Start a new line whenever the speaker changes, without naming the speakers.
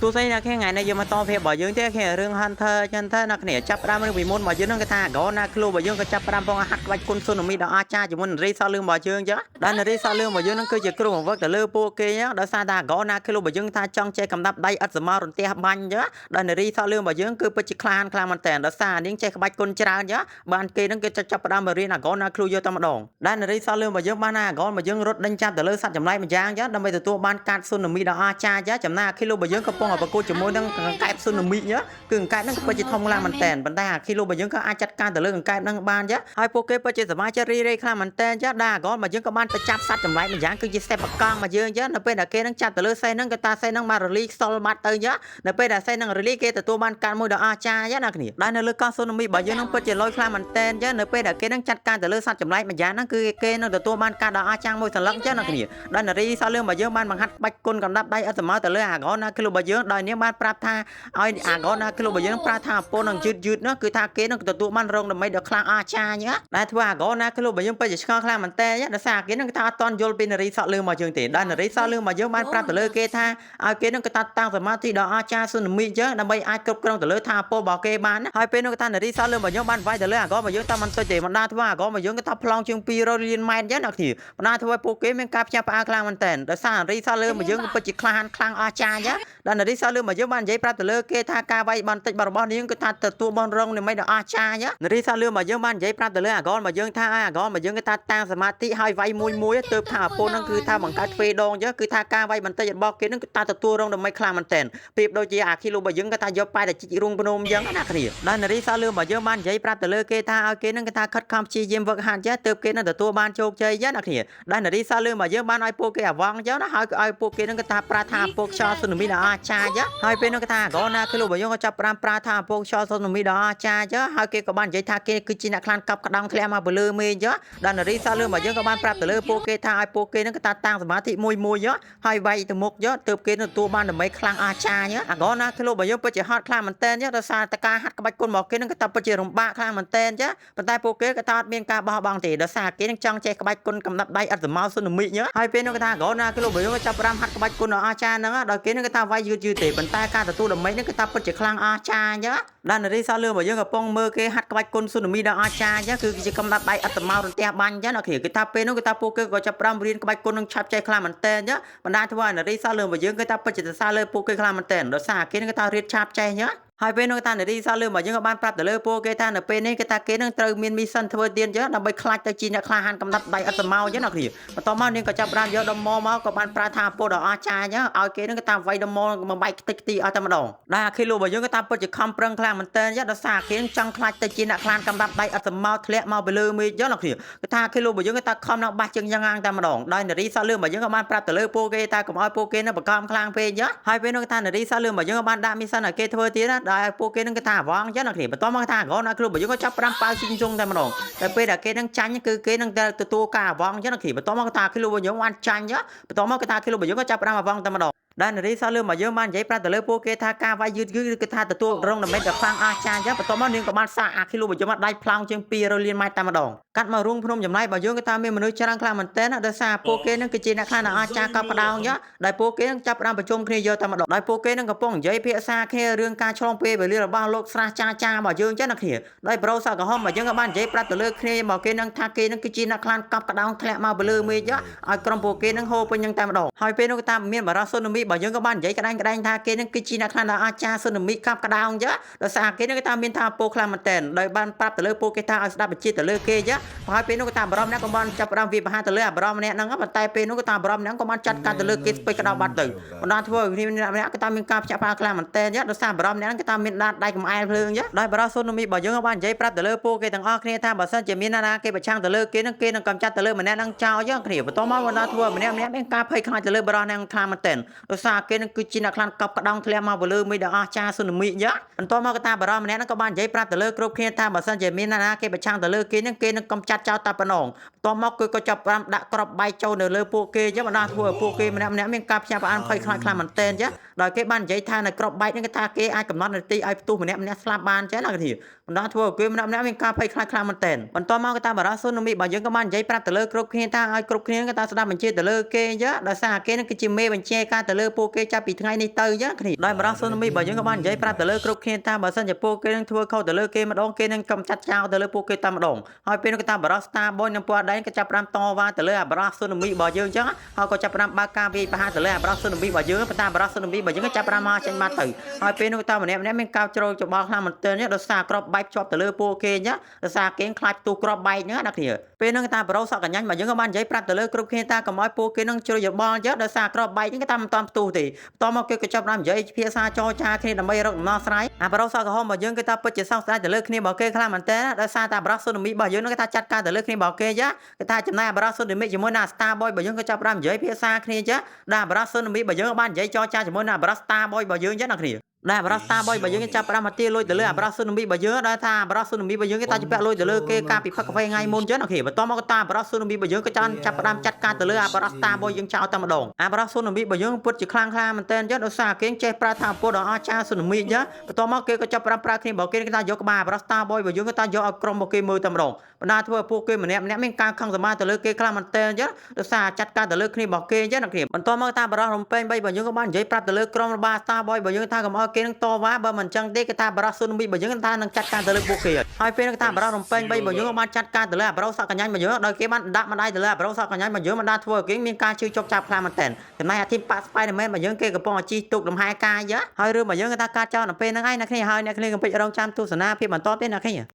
ទោះស្អីអ្នកគ្នាថ្ងៃនេះយើងមកតភាពរបស់យើងទេគ្នារឿង Hunter ចឹងទៅអ្នកគ្នាចាប់ផ្ដើមរឿងពីមុនរបស់យើងហ្នឹងគេថាហ្គណាឃ្លូរបស់យើងក៏ចាប់ផ្ដើមផងហាត់ក្បាច់គុណស៊ុនមីដល់អាចារ្យជាមួយនឹងរីសលឿងរបស់យើងចឹងដែលនារីសលឿងរបស់យើងហ្នឹងគឺជាគ្រូបង្វឹកទៅលើពួកគេចឹងដោយសារតែហ្គណាឃ្លូរបស់យើងថាចង់ចេះកំដាប់ដៃឥតសមរន្ទះបាញ់ចឹងដែលនារីសលឿងរបស់យើងគឺពិតជាខ្លានខ្លាំងមែនតើដោយសារនាងចេះក្បាច់គុណច្រើនចឹងបានគេហ្នឹងគេចាប់ផ្ដើមមករៀនអាហ្គណាឃ្លូយកតែម្ដងដែលនារីសលឿងរបស់យើងបានអាហ្គនរបស់យើងរត់ដេញចាប់ទៅលើសត្វចម្លែកម្យ៉ាងចឹងដើម្បីទទួលបានកាតស៊ុនមីដល់អាចារ្យចឹងចំណែកអាគីឡូរបស់យើងកំពុងតែប្រកួតជាមួយនឹងកង្កែបស៊ុនមីចឹងគឺកង្កែបហ្នឹងក៏ពិតជាធំខ្លាំងមែនតើប៉ុន្តែអាគីឡូរបស់យើងក៏អាចចាត់ការទៅលើកង្កែបហ្នឹងបានចឹងហើយពួកគេពិតជាសប្បាយចិត្តរីករាយខ្លាំងមែនតើចឹងដែលអាហ្គនរបស់យើងក៏បានទៅចាប់សត្វចម្លែកម្យ៉ាងគឺជាសេះបកង់របស់យើងចឹងនៅពេលដែលគេហ្នឹងចាប់ទៅលើសេះហ្នឹងក៏តាសេះហ្នឹងបានរលីខ្សលបាត់ទៅចឹងនៅពេលដែលសេះហ្នឹងរលីគេទទួលបានកាតមួយដល់អាចារ្យចឹងណាគ្នាដែលនៅលើកោះស៊ុនមីរបស់យើងហ្នឹងពិតជាលយខ្លាំងមែនតើចឹងនៅពេលដែលគេហ្នឹងចាត់ការទៅលើសត្វចម្លែកម្យ៉ាងហ្នឹងគឺគេនឹងទទួលបានកាតដល់អាចារ្យមួយសន្លឹកចឹងណាគ្នា ដែលនារីសលឿងរបស់យើងបានបង្ហាត់បាច់គុណកំដាប់ដៃឥតសមោទៅលើអាកោណាឃ្លុបរបស់យើងដោយនាងបានប្រាប់ថាឲ្យអាកោណាឃ្លុបរបស់យើងប្រាប់ថាពូនឹងយឺតយឺតនោះគឺថាគេនឹងទទួលបានរងដើម្បីដ៏ខ្លាំងអស្ចារ្យដែលធ្វើអាកោណាឃ្លុបរបស់យើងពិតជាឆ្ងល់ខ្លាំងមែនតើដោយសារគេនឹងថាអត់ទាន់យល់ពីនារីសក់លឿងរបស់យើងទេដែលនារីសក់លឿងរបស់យើងបានប្រាប់ទៅលើគេថាឲ្យគេនឹងក៏តាតាំងសមាធិដ៏អស្ចារ្យសុនមីអញ្ចឹងដើម្បីអាចគ្រប់គ្រងទៅលើថាពលរបស់គេបានហើយពេលនោះក៏ថានារីសក់លឿងរបស់យើងបានវាយទៅលើអាកោរបស់យើងតាមមិនតិចទេបណ្ដាធ្វើអាកោរបស់យើងក៏ថាប្លង់ជាង200លានម៉ែត្រអញ្ចឹងណាគ្នាបណ្ដាធ្វើឲ្យពួកគេមានការភ្ញាក់ផ្អើលខ្លាំងមែនតើដោយសារនារីសក់លឿងរបស់យើងក៏ពិតជាខ្លាំងខ្លាំងអស្ចារ្យអញ្ចឹងដែលនារីសក់លឿងរបស់យើងបាននិយាយប្រាប់ទៅលើគេថាការវាយបន្តិចរបស់នាងគឺថាទទួលបានរងនិមិត្តដ៏អស្ចារ្យអញ្ចឹងនារីសក់លឿងរបស់យើងបាននិយាយប្រាប់ទៅលើអាកោរបស់យើងថាឲ្យអាកោរបស់យើងគឺថាតាំងសមាធិឲ្យវាយមួយមួយទើបថាអាពូនហ្នឹងគឺថាបង្កើតទ្វេដងអញ្ចឹងគឺថាការវាយបន្តិចរបស់គេហ្នឹងគឺថាទទួលរងដើម្បីខ្លាំងមែនតើប្រៀបដូចជាអាគីឡូរបស់យើងគឺថាយកប៉ែតែជីករូងភ្នំអញ្ចឹងណាគ្នាដែលនារីសក់លឿងរបស់យើងបាននិយាយប្រាប់ទៅលើគេថាឲ្យគេហ្នឹងគឺថាខិតខំព្យាយាមវឹកហាត់អញ្ចឹងទើបគេនឹងទទួលបានជោគជ័យអញ្ចឹងណាគ្នាដែលនារីសក់លឿងរបស់យើងបានឲ្យពួកគេអាវងអញ្ចឹងណាហើយក៏ឲ្យពួកគេហ្នឹងគឺថាប្រាថាពួកខ្យល់ស៊ុនាមីដល់អស្ចារ្យអញ្ចឹងហើយពេលនោះគឺថាកោណាគីឡូរបស់យើងក៏ចាប់ផ្ដើមប្រាថាពួកខ្យល់ស៊ុនាមីដល់អស្ចារ្យអញ្ចឹងហើយគេក៏បាននិយាយថាគេគឺជាអ្នកខ្លានកប់ក្តោងធ្លាក់មកពីលើមេឃអញ្ចឹងដែលនារីសក់លឿងរបស់យើងក៏បានប្រាប់ទៅលើពួកគេថាឲ្យពួកគេហ្នឹងគឺថាតាំងសមាធិមួយមួយអញ្ចឹងហើយវាយទៅមុខយកទើបគេនឹងទទួលបានដើម្បីខ្លាំងអស្ចារ្យអាកោណាគីឡូរបស់យើងពិតជាហត់ខ្លាំងមែនតើដោយសារតែការហាត់ក្បាច់គុណរបស់គេនឹងក៏ថាពិតជារំបាកខ្លាំងមែនតើប៉ុន្តែពួកគេក៏ថាអត់មានការបោះបង់ទេដោយសារគេនឹងចង់ចេះក្បាច់គុណកំណត់ដៃឥតសមោស៊ុនមីហើយពេលនោះគេថាកោណាគីឡូរបស់យើងក៏ចាប់ផ្ដើមហាត់ក្បាច់គុណដល់អស្ចារ្យហ្នឹងដោយគេនឹងគេថាវាយយឺតយឺតទេប៉ុន្តែការទទួលដើម្បីនឹងគេថាពិតជាខ្លាំងអស្ចារ្យដែលនារីសលឿងរបស់យើងកំពុងមើលគេហាត់ក្បាច់គុណស៊ុនមីដល់អស្ចារ្យគឺជាកំណត់ដៃឥតសមោរន្ទះបាញ់ចឹងណាគេថាពេលនោះគេថាពួកគេក៏ចាប់ផ្ដើមរៀនក្បាច់គុណនឹងឆាប់ចេះខ្លាំងមែនតើបណ្ដាធ្វើឲ្យនារីសលឿងរបស់យើងគេថាពិតជាសរសើរលើពួកគេខ្លាំងមែនតើដោយសារគេនឹងគេថារៀនឆាប់ចេះចឹងហើយពេលនោះតានារីសលឿងរបស់យើងក៏បានប្រាប់ទៅលើពួកគេថានៅពេលនេះគេថាគេនឹងត្រូវមាន mission ធ្វើទៀតចឹងដើម្បីខ្លាចទៅជាអ្នកក្លាហានកំណត់ដៃឥតសមោចឹងណាគ្នាបន្ទាប់មកនាងក៏ចាប់ផ្ដើមយកដុំមកក៏បានប្រើថាពលដ៏អស្ចារ្យចឹងឲ្យគេនឹងគេតាមវាយដុំមកបែកខ្ទេចខ្ទីអស់តែម្ដងដែលអាខីលូរបស់យើងក៏តាមពិតជាខំប្រឹងខ្លាំងមែនតើចឹងដោយសារគេនឹងចង់ខ្លាចទៅជាអ្នកក្លានកំដាប់ដៃឥតសមោធ្លាក់មកពីលើមេឃចឹងណាគ្នាគេថាអាខីលូរបស់យើងគេថាខំនឹងបាសជើងយ៉ាងតែម្ដងដោយនារីសលឿងរបស់យើងក៏បានប្រាប់ទៅលើពួកគេថាកុំឲ្យពួកគេនឹងបង្ខំខ្លាំងពេកចឹងហើយពេលនោះគេថានារីសលឿងរបស់យើងក៏បានដាក់ mission ឲ្យគេធ្វើទៀតណាដោយពួកគេនឹងគេថាវងចឹងណាគ្នាបន្ទាប់មកថាកូនណាគ្រូរបស់យើងក៏ចាប់ផ្ដើមប៉ាវស៊ីជុងតែម្ដងតែពេលដែលគេនឹងចាញ់គឺគេនឹងទទួលការវងចឹងណាគ្នាបន្ទាប់មកគេថាគ្រូរបស់យើងបានចាញ់ចឹងបន្ទាប់មកគេថាគ្រូរបស់យើងក៏ចាប់ផ្ដើមវងតែម្ដងដែលនារីសលឿងមកយើងបាននិយាយប្រាប់ទៅលើពួកគេថាការវាយយឺតយឺតគឺថាទទួលរងដើម្បីដល់ខ្លាំងអស្ចារ្យចឹងបន្ទាប់មកនាងក៏បានសាកអាគីឡូរបស់យើងមកដៃប្លង់ជាង200លានម៉ែត្រតែម្ដងកាត់មករូងភ្នំចម្លែករបស់យើងគឺថាមានមនុស្សច្រើនខ្លាំងមែនទែនដោយសារពួកគេនឹងគឺជាអ្នកខ្លាំងដល់អស្ចារ្យកប់ក្តោងចឹងដោយពួកគេនឹងចាប់ផ្ដើមប្រជុំគ្នាយកតែម្ដងដោយពួកគេនឹងកំពុងនិយាយភាសាគ្នារឿងការឆ្លងពេលវេលារបស់លោកស្រះចាចារបស់យើងចឹងណាគ្នាដោយប្រូសក្រហមរបស់យើងក៏បាននិយាយប្រាប់ទៅលើគ្នាមកគេនឹងថាគេនឹងគឺជាអ្នកខ្លាំងកប់ក្តោងធ្លាក់មកពីលើមេឃឲ្យក្រុមពួកគេនឹងហូរពេញនឹងតែម្ដងហើយពេលនោះក៏តាមមានបារោះស៊ុនមីរបស់យើងក៏បាននិយាយក្តាញ់ក្តាញ់ថាគេនឹងគឺជាអ្នកខ្លាំងដល់អស្ចារ្យស៊ុនមីកប់ក្តោងចឹងដោយសារគេនឹងគេថាមានថាពោខ្លាំងមែនតើដោយបានប្រាប់ទៅលើពួកគេថាឲ្យស្ដាប់បញ្ជាទៅលើគេចឹងហើយពេលនោះក៏តាមបារម្ភអ្នកក៏បានចាប់ផ្ដើមវាបហាទៅលើអាបារម្ភម្នាក់ហ្នឹងប៉ុន្តែពេលនោះក៏តាមបារម្ភម្នាក់ក៏បានចាត់ការទៅលើគេស្ពេចក្តោបបាត់ទៅបណ្ដាធ្វើឲ្យគ្នាម្នាក់ម្នាក់ក៏តាមមានការភ្ញាក់ផ្អើលខ្លាំងមែនតើចឹងដោយសារបារម្ភម្នាក់ហ្នឹងក៏តាមមានដាតដៃកំអែលភ្លើងចឹងដោយបារោះស៊ុនមីរបស់យើងក៏បាននិយាយប្រាប់ទៅលើពួកគេទាំងអស់គ្នាថាបើសិនជាមានណាគេប្រឆាំងទៅលើគេហ្នឹងគេនឹងកំចាត់ទៅលើម្នាក់ហ្នឹងចោលចឹងគ្នាបន្ទាប់មកបណ្ដាធ្វើឲ្យម្នាក់ម្នាក់មានការភ័យខ្លាចទៅលើបារោះហ្នឹងខ្លាំងមែនតើដោយសារគេនឹងគឺជាអ្នកខ្លាំងកប់ក្តោងធ្លាក់មកពីលើមេដល់អស្ចារ្យស៊ុនមីចឹងបន្ទាប់មកក៏តាមបារោះម្នាក់ហ្នឹងក៏បាននិយាយប្រាប់ទៅលើគ្រប់គ្នាថាបើសិនជាមានណាគេប្រឆាំងទៅលើគេហ្នឹងគេនឹងកំចាត់ចោលតែប៉ុណ្ណោះបន្ទាប់មកគឺក៏ចាប់ផ្ដើមដាក់ក្របបែកចូលនៅលើពួកគេចឹងបណ្ដាធ្វើឲ្យពួកគេម្នាក់ម្នាក់មានការភ្ញាក់ផ្អើលភ័យខ្លាចខ្លាំងមែនទែនចឹងដោយគេបាននិយាយថានៅក្របបែកហ្នឹងគេថាគេអាចកំណត់នាទីឲ្យផ្ទុះម្នាក់ម្នាក់ស្លាប់បានចឹងណាគេបណ្ដាធ្វើឲ្យគេម្នាក់ម្នាក់មានការភ័យខ្លាចខ្លាំងមែនទែនបន្ទាប់មកគេតាមបារោះស៊ុនមីរបស់យើងក៏បាននិយាយប្រាប់ទៅលើគ្រប់គ្នាថាឲ្យគ្រប់គ្នាគេថាស្ដាប់បញ្ជាទៅលើគេចឹងដោយសារគេហ្នឹងគឺជាមេបញ្ជាការទៅលើ លើពួកគេចាប់ពីថ្ងៃនេះទៅចឹងគ្នាដោយបរិសុទ្ធមីរបស់យើងក៏បាននិយាយប្រាប់ទៅលើគ្រប់គ្នាថាបើសិនជាពួកគេនឹងធ្វើខុសទៅលើគេម្ដងគេនឹងកំចាត់ចោលទៅលើពួកគេតែម្ដងហើយពេលនោះគេថាបរិសុទ្ធ Star Boy និងពណ៌ដែងក៏ចាប់ផ្ដើមតវ៉ាទៅលើអាបរិសុទ្ធមីរបស់យើងចឹងហើយក៏ចាប់ផ្ដើមបើកការវាយប្រហារទៅលើអាបរិសុទ្ធមីរបស់យើងប៉ុន្តែបរិសុទ្ធមីរបស់យើងក៏ចាប់ផ្ដើមមកចេញបាត់ទៅហើយពេលនោះគេថាម្នាក់ម្នាក់មានការជ្រុលច្បល់ខ្លាំងមែនទែនដោយសារក្របបែកជាប់ទៅលើពួកគេចឹងដោយសារគេខ្លាចផ្ទុះក្របបែកហ្នឹងណាគ្នាពេលហ្នឹងគេថាប្រូសក់កញ្ញាញ់របស់យើងក៏បាននិយាយប្រាប់ទៅលើគ្រប់គ្នាថាកុំឲ្យពួកគេនឹងជ្រុលច្បល់ចឹងដោយសារក្របបែកហ្នឹងគេថាមិនតាន់ផ្ទុះទេបន្ទាប់មកគេក៏ចាប់ផ្ដើមនិយាយភាសាចរចាគ្នាដើម្បីរកដំណោះស្រាយអាប្រូសក់ក្រហមរបស់យើងគេថាពិតជាសោកស្ដាយទៅលើគ្នារបស់គេខ្លាំងមែនទែនដោយសារតែប្រូសុនមីរបស់យើងហ្នឹងគេថាចាត់ការទៅលើគ្នារបស់គេចឹងគេថាចំណែកអាប្រូសុនមីជាមួយនឹងអា Star Boy របស់យើងក៏ចាប់ផ្ដើមនិយាយភាសាគ្នាចឹងដែលអាប្រូសុនមីរបស់យើងបាននិយាយចរចាជាមួយនឹងអាប្រូ Star Boy របស់យើងចឹងណាគ្នាដែលអាប្រូ Star Boy របស់យើងគេចាប់ផ្ដើមមកទាលុយទៅលើអាប្រូសុនមីរបស់យើងដែលថាអាប្រូសុនមីរបស់យើងគេថាជំពាក់លុយទៅលើគេកាលពីផឹកកាហ្វេថ្ងៃមុនចឹងណាគ្នាបន្ទាប់មកក៏តាមអាប្រូសុនមីរបស់យើងក៏ចាំចាប់ផ្ដើមចាត់ការទៅលើអាប្រូ Star Boy យើងចោលតែម្ដងអាប្រូសុនមីរបស់យើងពិតជាខ្លាំងខ្លាមែនតើចឹងដោយសារគេចេះប្រើថាពលដល់អស្ចារ្យសុនមីចឹងបន្ទាប់មកគេក៏ចាប់ផ្ដើមប្រើគ្នារបស់គេគេថាយកក្បាលអាប្រូ Star Boy របស់យើងគេថាយកឲ្យក្រុមរបស់គេមើលតែម្ដងបណ្ដាធ្វើឲ្យពួកគេម្នាក់ម្នាក់មានការខឹងសម្បាទៅលើគេខ្លាំងមែនតើចឹងដោយសារចាត់ការទៅលើគ្នារបស់គេចឹងណាគ្នាបន្ទាប់មកតាបរោះរំពេញបីរបស់យើងក៏បាននិយាយប្រាប់ទៅលើក្រុមរបស់ Star Boy របស់យើងថាកុំឲ្យគេនឹងតវ៉ាបើមិនចឹងទេគេថាបរោះស៊ុនមីរបស់យើងថានឹងចាត់ការទៅលើពួកគេហើយពេលនោះថាបរោះរំពេញបីរបស់យើងក៏បានចាត់ការទៅលើអាប្រូសក់កញ្ញាញ់របស់យើងដោយគេបានដាក់ម្ដាយទៅលើអាប្រូសក់កញ្ញាញ់របស់យើងមិនដាធ្វើឲ្យគេមានការជឿជាប់ចាប់ខ្លាំងមែនតើចំណែកអាធីមប៉ា Spider-Man របស់យើងគេកំពុងតែជិះទូកលំហែកាយហើយរឿងរបស់យើងគេថាការចោលនៅពេលហ្នឹងឯងអ្នកគ្នាហើយអ្នកគ្នាកុំភ្លេចរងចាំទស្សនាភាពបន្តទៀតអ្នកគ្នា។